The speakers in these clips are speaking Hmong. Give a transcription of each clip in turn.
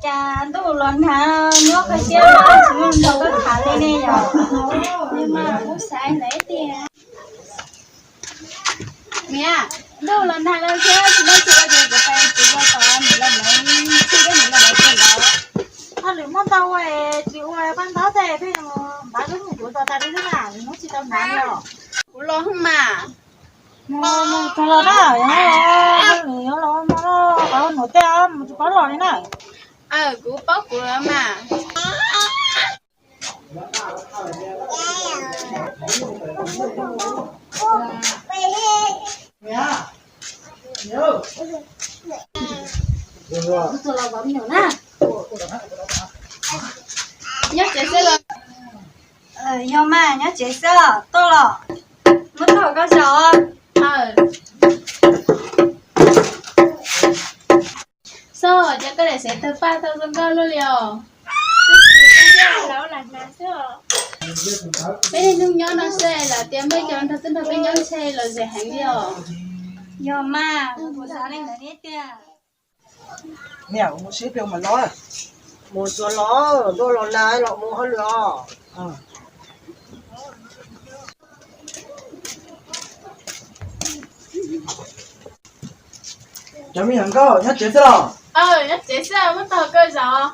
Cas ntuj los nag nyob kho siab tsis muaj nrog koj tham li ne yom? Mas kuv xav ntawd tiag. Niam, ntuj los nag lawm thiab tsis muaj tsis ua ces kuv pais txiv ua tod, niam los lawv txhij thiab niam los lawv txhij ntawd. Hauj lwm muaj ntau ua es tsis ua paj ntaub tej pheej npaj lub mus kuv tos tas li xwb na, hnub tsis tau hnav li os. Kuv los mas. Mus mus txog los na, hauj lwm yuav los ua mov los qhov nuam tej os, mus tsis paub los li na. Aw, kuv paub kuv mas. Nyob tsev xwb los? Yog mas, nyob tsev xwb, tuaj los? Muab tuaj koj zaum. Xoj, cas koj niam xev tawg paj tau zoo nkauj luaj li os? Peb niaj hnub nyob no xwb lawm tias muaj cov nrog twb nrog peb nyob ntshe lom zem heev li os. Yog mas, kuv xav li ntawd thiab tiag. Niam, mus seb peb mus los. Mus tsuas los, ntuj los nag los mus hauj lwm os. Cov me nyuam nkauj, nyob tsev xwb los? Aw, nyob tsev xwb, muab tog koj zaum.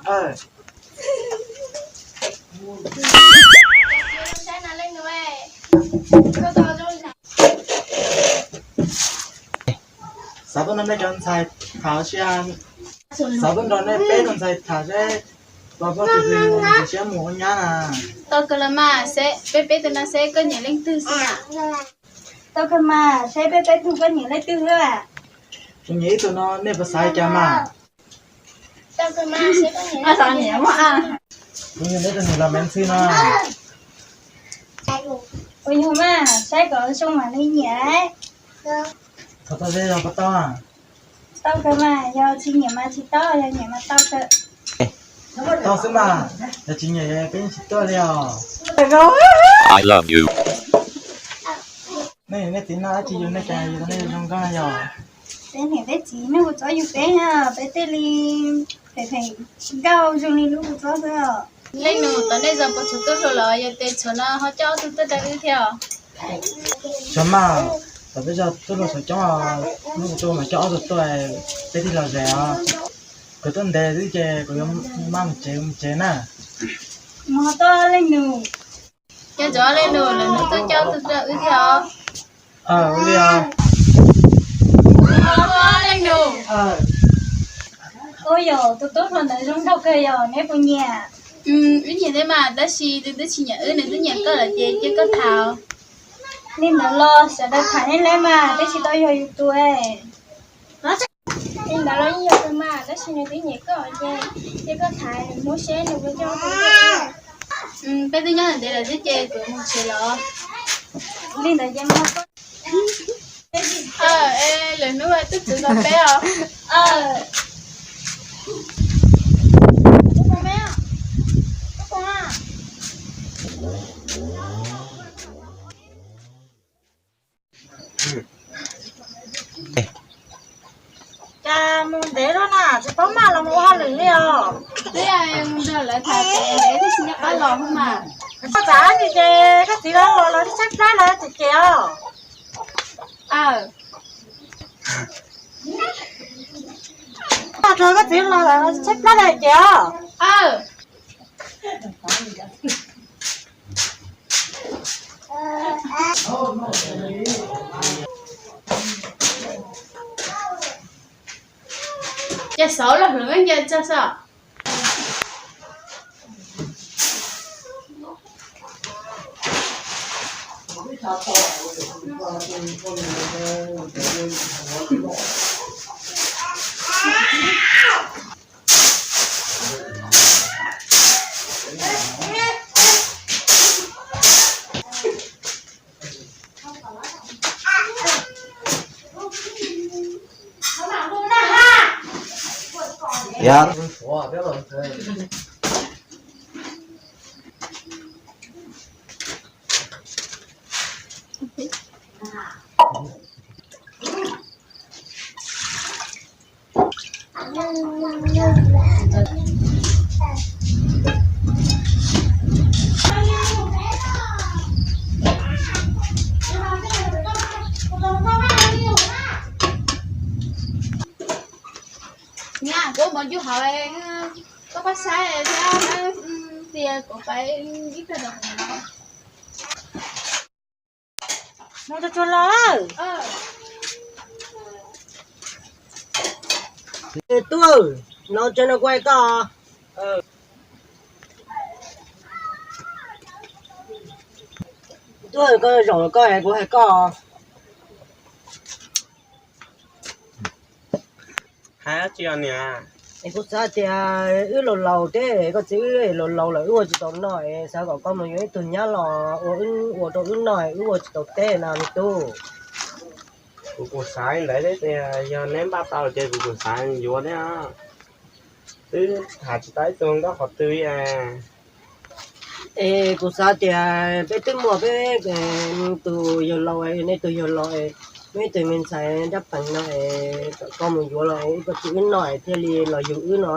Xav tuaj nrog nej cov ntxhais tham seb, xav tuaj nrog nej peb tug ntxhais tham seb puas pom tus twg siab mus ua nyab na. Tau kawg los mas, seb peb peb tug no seb koj nyiam leej twg xwb na. Tau kawg mas, seb peb peb tug koj nyiam leej twg xwb. Kuv nyiam ib tug no, nej puas xav cas mas? Kuv nyiam ib tug nyiam los me ntxhw no. Ua yog mas, saib kom zoo mam li nyiam. Thov tau zej zog puas tau? Tau kawg mas, yog tsis nyiam mas tsis tau, yog nyiam mas tau kawg. Tau xwb mas, yog tsis nyiam peb yeej tsis tuaj li os. I love you. Nej niam nej txiv noj dab tsi yug nej cas yug tau nej zoo nkauj na yog? Peb niam peb txiv noj kuv txob yug peb na, peb thiaj li phem phem nkauj zoo li lub kuv txob xwb os. Leej nus, tom nej zos puas tshuav tub hluas los yog tias tshuav no ho coj ob tug tuaj rau wb thiab os? Tshuav mas, tom peb zos tub hluas tshuav coob, hnub kuv tuaj mas coj ob tug tuaj, peb thiaj lom zem os. Kuv tuaj ntev xwb ces kuv yuav maj mus tsev mus tsev na. Mus ho tuaj leej nus. Cov ntxov leej nus, lawv nus tuaj coj ob tug tuaj rau wb thiab os. Ua li os. Mus ho tuaj leej nus. Ua yog tus tub hluas ntawd zoo nraug kawg yog neb puas nyiam? Wb nyiam thiab mas, tab sis nws twb tsis nyiam wb, nws twb nyiam koj lawm ces cia koj tham. Li ntawd los sawv daws tham nej lawm mas, peb tsis tau yog yus tus. Li ntawd los yeej yog kawg mas, tab sis nws twb nyiam koj ces cia koj tham nws mus seb nws puas coj. Peb twb nyob ntev lawm xwb ces kuv mus tsev los. Li ntawd ces mus. Lwm hnub twb txwv tau peb os. Cas mus ntev luaj na, tsis paub maj los mus ua hauj lwm li os. Twb mus nrog lawv tham ces ntev thiaj tsis nco qab los mas. Koj tham ib ntsis ces koj txiv los los tshaib plab lawm ces ces os. Koj txiv los tshaib plab lawm ces os. Ces xauv los hloov nce tso sav. Noj tsuag tsuag los. Tub, no tsev no kuv hais koj. Tub, koj zaum koj es kuv hais koj. Hais dab tsi os niam? Es kuv xav tias wb laus laus thiab, koj txiv wb laus laus lawm wb ua tsis tau noj es xav kom koj mus yuav ib tug nyab los ua, ua rau wb noj, wb ua tsis tau teb no me tub. Kuv kuj xav li ntawd thiab tias yog neb npaj tau ces kuv kuj xav yuav thiab. Twb tham tsis tau ib tug nkauj qhov twg li. Es kuv xav tias peb twb muaj peb tus yawg laus, nej tus yawg laus, muaj ib tug me ntxhais nrab pees no es kom koj mus yuav los ua koj txiv wb noj thiaj li los yug wb no.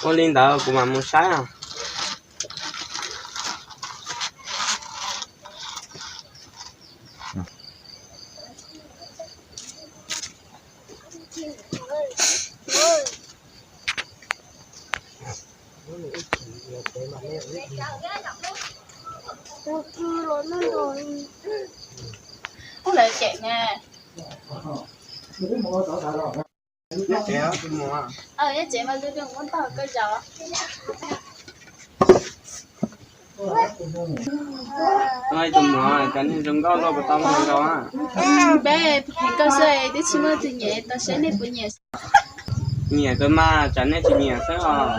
Ua li ntawd kuv mam mus saib os. Ub, lawv cem na. Nyob tsev mas tus muam, tus muam, cov niag zoo nkauj luaj puas tau muaj zoo? Peb phem koj xwb, twb tsis muaj tus nyiam, tau saib nej puas nyiam. Nyiam kawg mas, tsam nej tsis nyiam xwb os.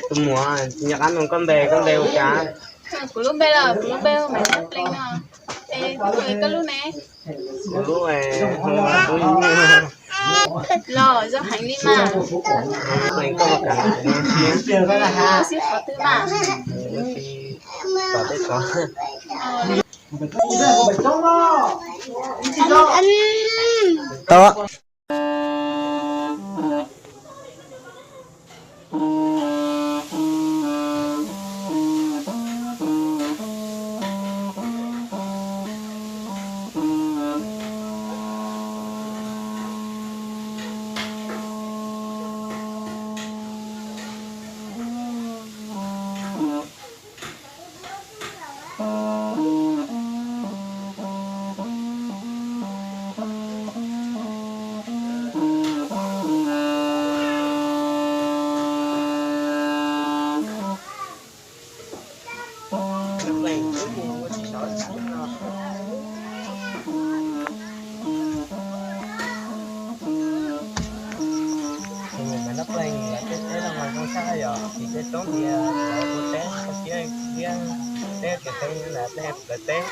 Tus muam, nco qab nug koj npe, koj npe hu cas? Kuv lub npe los, kuv lub npe hu Maiv Nab Plees no. Es koj lub ne? Kuv lub, kuv lub los zoo heev li mas. Plees, koj puas kam xib qhov twg mas? Tom tej qhov. Tau. Nab Plees, tej teb no mas zoo tshaj yom, tsis tej toob tias lawv ua teb, teb, teb, teb, teb.